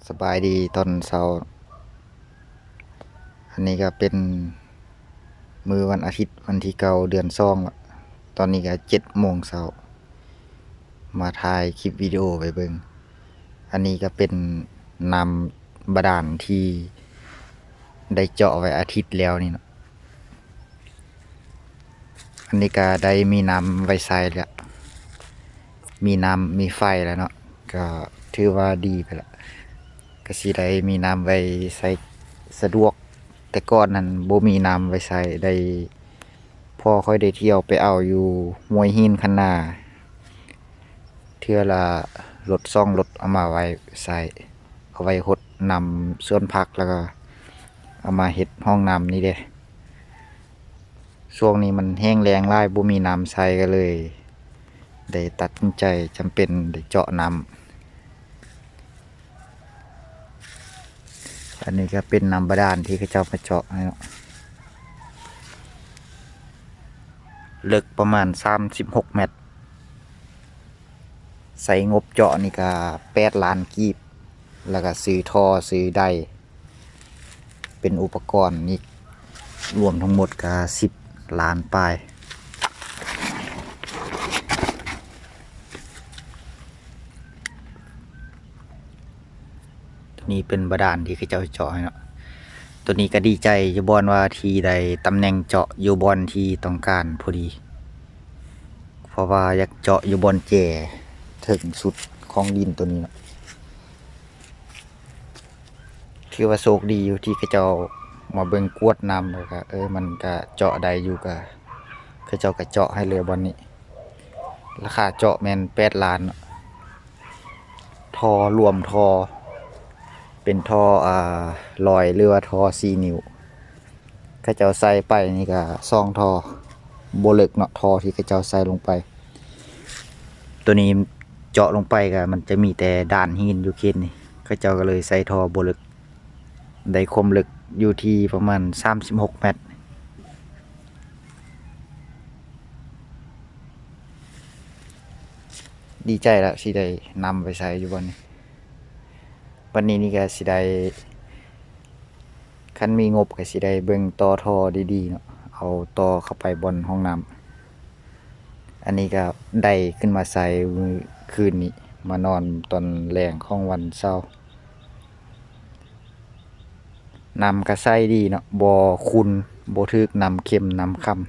ສະບາຍດີຕອນເຊົ້າ. ອັນນີ້ກໍເປັນມື້ວັນອາທິດ ວັນທີເກົ້າ ເດືອນສອງລະ. ຕອນນີ້ກໍເຈັດໂມງເຊົ້າ. ມາຖ່າຍຄລິບວິດີໂອໄວ້ເບິ່ງ. ອັນນີ້ກໍເປັນນ້ຳບາດານທີ່ໄດ້ເຈາະໄວ້ອາທິດແລ້ວນີ້ເນາະ. ອັນນີ້ກໍໄດ້ມີນ້ຳໄວ້ໃຊ້ແລ້ວ ມີນ້ຳມີໄຟແລ້ວເນາະ ກໍຖືວ່າດີໄປລະ ກໍຊິໄດ້ມີນ້ຳໄວ້ໃຊ້ສະດວກ. ແຕ່ກ່ອນນັ້ນບໍ່ມີນ້ຳໄວ້ໃຊ້ ໄດ້ ພໍ່ຂ້ອຍໄດ້ທ່ຽວໄປເອົາຢູ່ຫ້ວຍຫີນຄັນນາ ເທື່ອລະລົດສອງລົດເອົາມາໄວ້ໃຊ້ ເອົາໄວ້ຫົດນ້ຳສວນຜັກ ແລ້ວກໍເອົາມາເຮັດຫ້ອງນ້ຳນີ້ເດ້. ຊ່ວງນີ້ມັນແຫ້ງແລ້ງຫຼາຍ ບໍ່ມີນ້ຳໃຊ້ ກໍເລີຍໄດ້ຕັດສິນໃຈຈຳເປັນໄດ້ເຈາະນ້ຳ. ອັນນີ້ກໍເປັນນ້ຳບາດານທີ່ເຂົາເຈົ້າມາເຈາະໃຫ້ເນາະ ເລິກປະມານສາມສິບຫົກແມັດ. ໃຊ້ງົບເຈາະນີ້ກະແປດລ້ານກີບ ແລ້ວກະຊື້ທໍ່ ຊື້ໄດ ເປັນອຸປະກອນນີ້ ລວມທັງໝົດກະສິບລ້ານປາຍ. ໂຕນີ້ເປັນບາດານທີ່ເຂົາເຈົ້າເຈາະໃຫ້ເນາະ. ໂຕນີ້ກໍດີໃຈຢູ່ບ່ອນວ່າທີ່ໄດ້ຕຳແໜ່ງເຈາະຢູ່ບ່ອນທີ່ຕ້ອງການພໍດີ ເພາະວ່າຢາກເຈາະຢູ່ບ່ອນແຈເທິງສຸດຂອງດິນໂຕນີ້ເນາະ. ຖືວ່າໂຊກດີຢູ່ທີ່ເຂົາເຈົ້າມາເບິ່ງກວດນ້ຳ ແລ້ວກໍ ເອີ ມັນກະເຈາະໄດ້ຢູ່ ກະ ເຂົາເຈົ້າກະເຈາະໃຫ້ເລີຍບ່ອນນີ້. ລາຄາເຈາະແມ່ນແປດລ້ານເນາະ. ທໍ່ ລວມທໍ່ ເປັນທໍ່ ອາ ຮ້ອຍ ຫຼືວ່າທໍ່ສີ່ນິ້ວ ເຂົາເຈົ້າໃສ່ໄປນີ້ກະສອງທໍ່ ບໍ່ເລິກເນາະ ທໍ່ທີ່ເຂົາເຈົ້າໃສ່ລົງໄປ. ໂຕນີ້ເຈາະລົງໄປກະມັນຈະມີແຕ່ດານຫີນຢູ່ເຂດນີ້ ເຂົາເຈົ້າກໍເລີຍໃສ່ທໍ່ບໍ່ເລິກ ໄດ້ຄວາມເລິກຢູ່ທີ່ປະມານສາມສິບຫົກແມັດ. ດີໃຈລະ ຊິໄດ້ນ້ຳໄປໃຊ້ຢູ່ບ່ອນນີ້. ບັດນີ້ນີ້ກໍຊິໄດ້ ຄັນມີງົບກໍຊິໄດ້ເບິ່ງຕໍ່ທໍ່ດີໆເນາະ ເອົາຕໍ່ເຂົ້າໄປບ່ອນຫ້ອງນ້ຳ. ອັນນີ້ກໍໄດ້ຂຶ້ນມາໃຊ້ມື້ຄືນນີ້ ມານອນຕອນແລງຂອງວັນເສົາ. ນ້ຳກໍໃສດີເນາະ ບໍ່ຂຸ່ນ ບໍ່ຖືກນ້ຳເຄັມ ນ້ຳຄຳ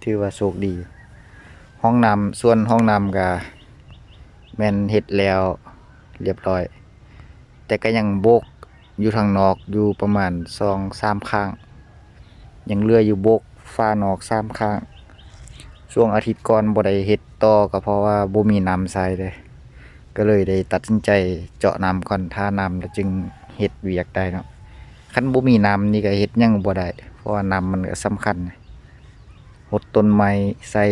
ຖືວ່າໂຊກດີ. ຫ້ອງນ້ຳ ສ່ວນຫ້ອງນ້ຳກໍແມ່ນເຮັດແລ້ວລຽບຮ້ອຍ ແຕ່ກໍຍັງໂບກຢູ່ທາງນອກຢູ່ປະມານສອງສາມຂ້າງ ຍັງເຫຼືອຢູ່ໂບກຝານອກສາມຂ້າງ. ຊ່ວງອາທິດກ່ອນບໍ່ໄດ້ເຮັດຕໍ່ ກໍເພາະວ່າບໍ່ມີນ້ຳໃຊ້ເດ້ ກໍເລີຍໄດ້ຕັດສິນໃຈເຈາະນ້ຳກ່ອນ ຖ້ານ້ຳແລ້ວຈຶ່ງເຮັດວຽກໄດ້ເນາະ. ຄັນບໍ່ມີນ້ຳນີ້ກໍເຮັດຫຍັງບໍ່ໄດ້ ເພາະວ່ານ້ຳມັນກໍສຳຄັນ. ຫົດຕົ້ນໄມ້ ໃສ່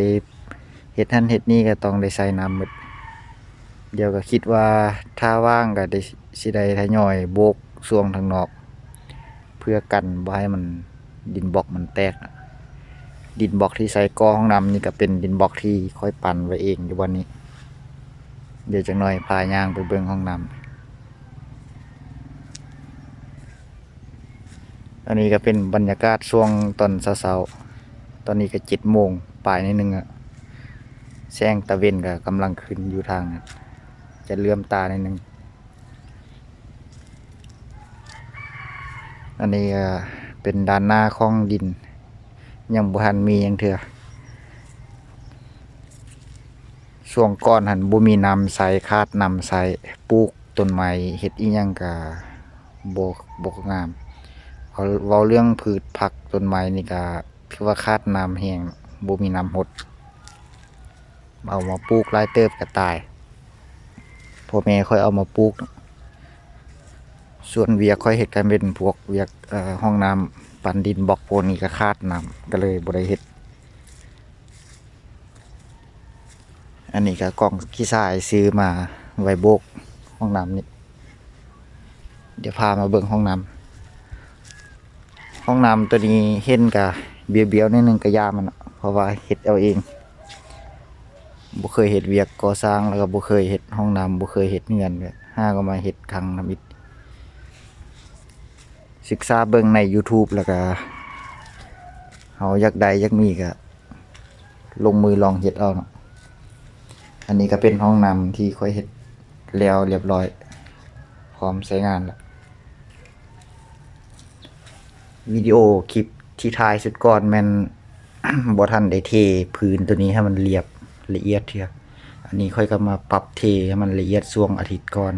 ເຮັດຫັ້ນເຮັດນີ້ກໍຕ້ອງໄດ້ໃຊ້ນ້ຳໝົດ. ດຽວກໍຄິດວ່າຖ້າວ່າງກໍໄດ້ ຊິໄດ້ທະຍອຍໂບກຊ່ວງທາງນອກ ເພື່ອກັນບໍ່ໃຫ້ມັນ ດິນບລັອກມັນແຕກ. ດິນບລັອກທີ່ໃສ່ກໍ່ຫ້ອງນ້ຳນີ້ກໍເປັນດິນບລັອກທີ່ຂ້ອຍປັ່ນໄວ້ເອງຢູ່ບ່ອນນີ້. ດຽວຈັກໜ່ອຍພາຍ່າງໄປເບິ່ງຫ້ອງນ້ຳ. ອັນນີ້ກໍເປັນບັນຍາກາດຊ່ວງຕອນເຊົ້າໆ ຕອນນີ້ກໍເຈັດໂມງປາຍໜ້ອຍໜຶ່ງລະ ແສງຕາເວັນກໍກຳລັງຂຶ້ນຢູ່ທາງນັ້ນ ຈະເຫຼື້ອມຕາໜ້ອຍໜຶ່ງ. ອັນນີ້ກໍເປັນດ້ານໜ້າຂອງດິນ ຍັງບໍ່ທັນມີຫຍັງເທື່ອ. ຊ່ວງກ່ອນຫັ້ນບໍ່ມີນ້ຳໃຊ້ ຂາດນ້ຳໃຊ້ ປູກຕົ້ນໄມ້ເຮັດອີ່ຫຍັງກະບໍ່ ບໍ່ງາມ. ເວົ້າ ເວົ້າເລື່ອງພືດຜັກຕົ້ນໄມ້ນີ້ກະຖືວ່າຂາດນ້ຳແຮງ ບໍ່ມີນ້ຳຫົດ. ເອົາມາປູກຫຼາຍເຕີບກະຕາຍ ພໍ່ແມ່ຂ້ອຍເອົາມາປູກ. ສ່ວນວຽກຂ້ອຍເຮັດກະເປັນພວກວຽກ ເອີ ຫ້ອງນ້ຳ ປັ່ນດິນບລັອກ ພວກນີ້ກະຂາດນ້ຳ ກະເລີຍບໍ່ໄດ້ເຮັດ. ອັນນີ້ກະກ້ອງຂີ້ຊາຍ ຊື້ມາໄວ້ໂບກຫ້ອງນ້ຳນີ້. ດຽວພາມາເບິ່ງຫ້ອງນ້ຳ. ຫ້ອງນ້ຳໂຕນີ້ເຫັນກະບຽວໆໜ້ອຍໜຶ່ງກະຢ່າມັນເນາະ ເພາະວ່າເຮັດເອົາເອງ ບໍ່ເຄີຍເຮັດວຽກກໍ່ສ້າງ ແລ້ວກໍບໍ່ເຄີຍເຮັດຫ້ອງນ້ຳ ບໍ່ເຄີຍເຮັດເຮືອນ ຫາກໍມາເຮັດຄັ້ງທຳອິດ. ສຶກສາເບິ່ງໃນ YouTube ແລ້ວກະເຮົາຢາກໄດ້ຢາກມີກະລົງມືລອງເຮັດເອົາເນາະ. ອັນນີ້ກະເປັນຫ້ອງນ້ຳທີ່ຂ້ອຍເຮັດແລ້ວລຽບລ້ອຍ ພ້ອມໃຊ້ງານລະ. ວິດີໂອຄລິບທີ່ຖ່າຍຊຸດກ່ອນແມ່ນ ບໍ່ທັນໄດ້ເທພື້ນໂຕນີ້ໃຫ້ມັນລຽບລະອຽດເທື່ອ. ອັນນີ້ຂ້ອຍກະມາປັບເທໃຫ້ມັນລະອຽດຊ່ວງອາທິດກ່ອນ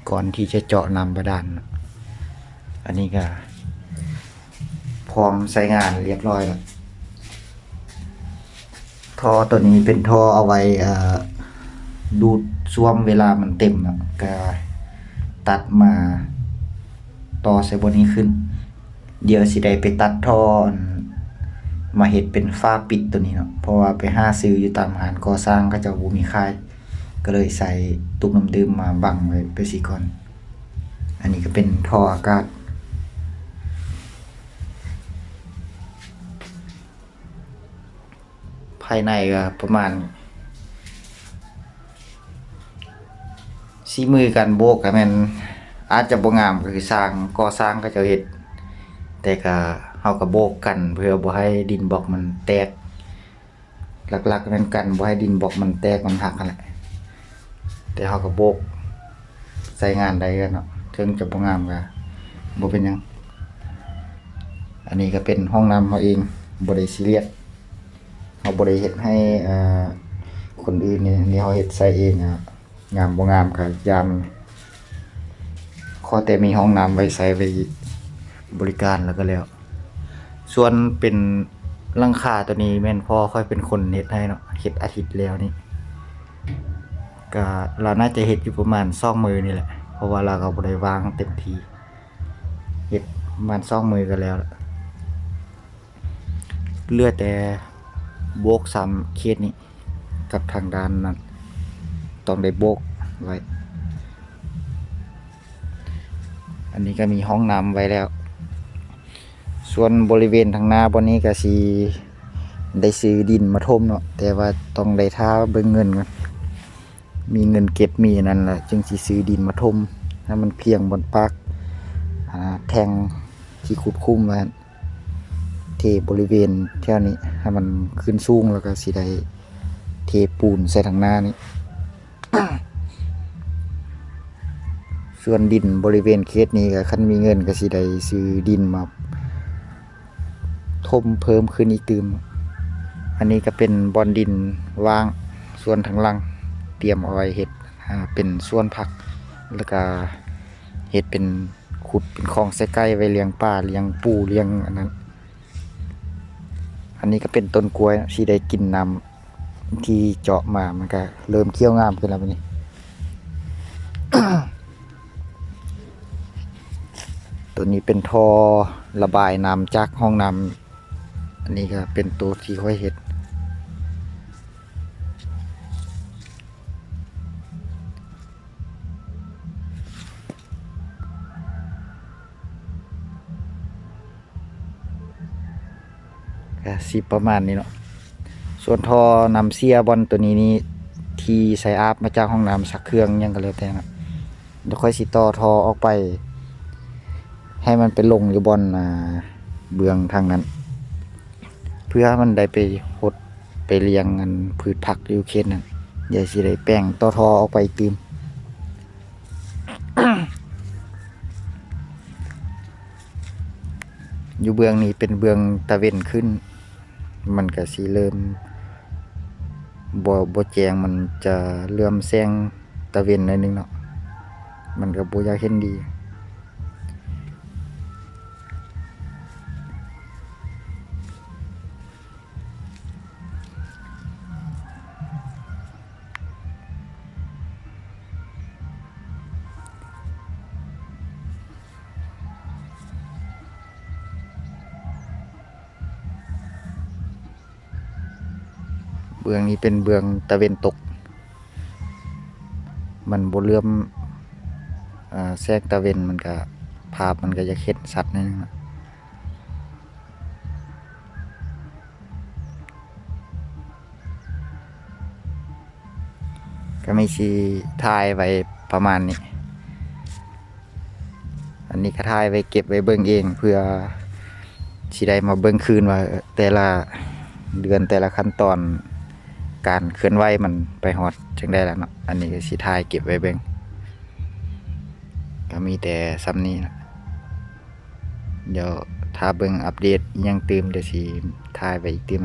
ກ່ອນທີ່ຈະເຈາະນ້ຳບາດານ. ອັນນີ້ກະພ້ອມໃຊ້ງານລຽບລ້ອຍລະ. ທໍ່ໂຕນີ້ເປັນທໍ່ເອົາໄວ້ ເອີ ດູດຊວມເວລາມັນເຕັມເນາະ ກະຕັດມາຕໍ່ໃສ່ບ່ອນນີ້ຂຶ້ນ. ດຽວຊິໄດ້ໄປຕັດທໍ່ ອັນ ມາເຮັດເປັນຝາປິດໂຕນີ້ເນາະ ເພາະວ່າໄປຫາຊື້ຢູ່ຕາມຮ້ານກໍ່ສ້າງເຂົາເຈົ້າບໍ່ມີຂາຍ ກະເລີຍໃຊ້ຕຸກນ້ຳດື່ມມາບັງໄວ້ໄປຊີ້ກ່ອນ. ອັນນີ້ກະເປັນທໍ່ອາກາດ. ພາຍໃນກະປະມານສີມືການໂບກກະແມ່ນອາດຈະບໍ່ງາມ ກະຄືຊ່າງກໍ່ສ້າງເຂົາເຈົ້າເຮັດ ແຕ່ກະເຮົາກະໂບກກັນເພື່ອບໍ່ໃຫ້ດິນບລັອກມັນແຕກ. ຫຼັກໆແມ່ນກັນບໍ່ໃຫ້ດິນບລັອກມັນແຕກມັນຫັກຫັ້ນແຫຼະ ແຕ່ເຮົາກະໂບກໃຊ້ງານໄດ້ເນາະ ເຖິງຈະບໍ່ງາມກະບໍ່ເປັນຫຍັງ. ອັນນີ້ກະເປັນຫ້ອງນ້ຳເຮົາເອງ ບໍ່ໄດ້ຊີຣຽສ ເຮົາບໍ່ໄດ້ເຮັດໃຫ້ ເອີ ຄົນອື່ນນີ້ ອັນນີ້ເຮົາເຮັດໃຊ້ເອງ ງາມບໍ່ງາມກະຢ່າມັນ ຂໍແຕ່ມີຫ້ອງນ້ຳໄວ້ໃຊ້ໄວ້ບໍລິການແລ້ວກະແລ້ວ. ສ່ວນເປັນຫຼັງຄາໂຕນີ້ແມ່ນພໍ່ຂ້ອຍເປັນຄົນເຮັດໃຫ້ເນາະ ເຮັດອາທິດແລ້ວນີ້ ກະລາວໜ້າຈະເຮັດຢູ່ປະມານສອງມື້ນີ້ແຫຼະ ເພາະວ່າລາວກະບໍ່ໄດ້ວ່າງເຕັມທີ່ ເຮັດປະມານສອງມື້ກະແລ້ວລະ. ເຫຼືອແຕ່ໂບກສາມເຂດນີ້ກັບທາງດ້ານນັ້ນ ຕ້ອງໄດ້ໂບກໄວ້. ອັນນີ້ກະມີຫ້ອງນ້ຳໄວ້ແລ້ວ. ສ່ວນບໍລິເວນທາງໜ້າບ່ອນນີ້ກະຊິໄດ້ຊື້ດິນມາຖົມເນາະ ແຕ່ວ່າຕ້ອງໄດ້ຖ້າເບິ່ງເງິນກ່ອນ ມີເງິນເກັບມີອັນນັ້ນລະ ຈຶ່ງຊິຊື້ດິນມາຖົມໃຫ້ມັນພຽງບ່ອນປາກ ອາ ແທ່ງທີ່ຂຸດຂຸມໄວ້ ເທບໍລິເວນແຖວນີ້ໃຫ້ມັນຂຶ້ນສູງ ແລ້ວກະຊິໄດ້ເທປູນໃສ່ທາງໜ້ານີ້. ສ່ວນດິນບໍລິເວນເຂດນີ້ກະ ຄັນມີເງິນກະຊິໄດ້ຊື້ດິນມາຖົມເພີ່ມຂຶ້ນອີກຕື່ມ. ອັນນີ້ກະເປັນບ່ອນດິນວ່າງ ສ່ວນທາງຫຼັງຕຽມເອົາໄວ້ເຮັດ ອາ ເປັນສວນຜັກ ແລ້ວກະເຮັດເປັນ ຂຸດເປັນຄ້ອງໃສ່ໄກ່ໄວ້ລ້ຽງປາ ລ້ຽງປູ ລ້ຽງອັນນັ້ນ. ອັນນີ້ກະເປັນຕົ້ນກ້ວຍ ຊິໄດ້ກິນນ້ຳທີ່ເຈາະມາ ມັນກະເລີ່ມຂຽວງາມຂຶ້ນແລ້ວບາດນີ້. ໂຕນີ້ເປັນທໍ່ລະບາຍນ້ຳຈາກຫ້ອງນ້ຳ ອັນນີ້ກະເປັນໂຕທີ່ຂ້ອຍເຮັດ. ກະຊິປະມານນີ້ເນາະ. ສ່ວນທໍ່ນ້ຳເສຍບ່ອນໂຕນີ້ນີ້ ທີ່ໃສ່ອາບມາຈາກຫ້ອງນ້ຳຊັກເຄື່ອງຫຍັງກະແລ້ວແຕ່ເນາະ ດຽວຂ້ອຍຊິຕໍ່ທໍ່ອອກໄປ ໃຫ້ມັນໄປລົງຢູ່ບ່ອນ ອາ ເບື້ອງທາງນັ້ນ ເພື່ອມັນໄດ້ໄປຫົດໄປລ້ຽງອັນພືດຜັກຢູ່ເຂດນັ້ນ. ດຽວຊິໄດ້ແປງຕໍ່ທໍ່ອອກໄປຕື່ມ. ຢູ່ເບື້ອງນີ້ເປັນເບື້ອງຕາເວັນຂຶ້ນ ມັນກະຊິເລີ່ມບໍ່ ບໍ່ແຈ້ງ ມັນຈະເຫຼື້ອມແສງຕາເວັນໜ້ອຍໜຶ່ງເນາະ ມັນກະບໍ່ຢາກເຫັນດີ. ເບື້ອງນີ້ເປັນເບື້ອງຕາເວັນຕົກ ມັນບໍ່ເຫຼື້ອມ ອາ ແສງຕາເວັນ ມັນກະ ພາບມັນກະຢາກເຫັນຊັດໜ້ອຍໜຶ່ງ. ກະມີຊິຖ່າຍໄວ້ປະມານນີ້. ນີ້ກໍຖ່າຍໄວ້ເກັບໄວ້ເບິ່ງເອງ ເພື່ອຊິໄດ້ມາເບິ່ງຄືນວ່າແຕ່ລະເດືອນ ແຕ່ລະຂັ້ນຕອນການເຄື່ອນໄຫວມັນໄປຮອດຈັ່ງໃດແລ້ວເນາະ. ອັນນີ້ກໍຊິຖ່າຍເກັບໄວ້ເບິ່ງ ກໍມີແຕ່ສ່ຳນີ້ລະ. ດຽວຖ້າເບິ່ງອັບເດດອີ່ຫຍັງຕື່ມ ດຽວຊິຖ່າຍໄວ້ອີກຕື່ມ.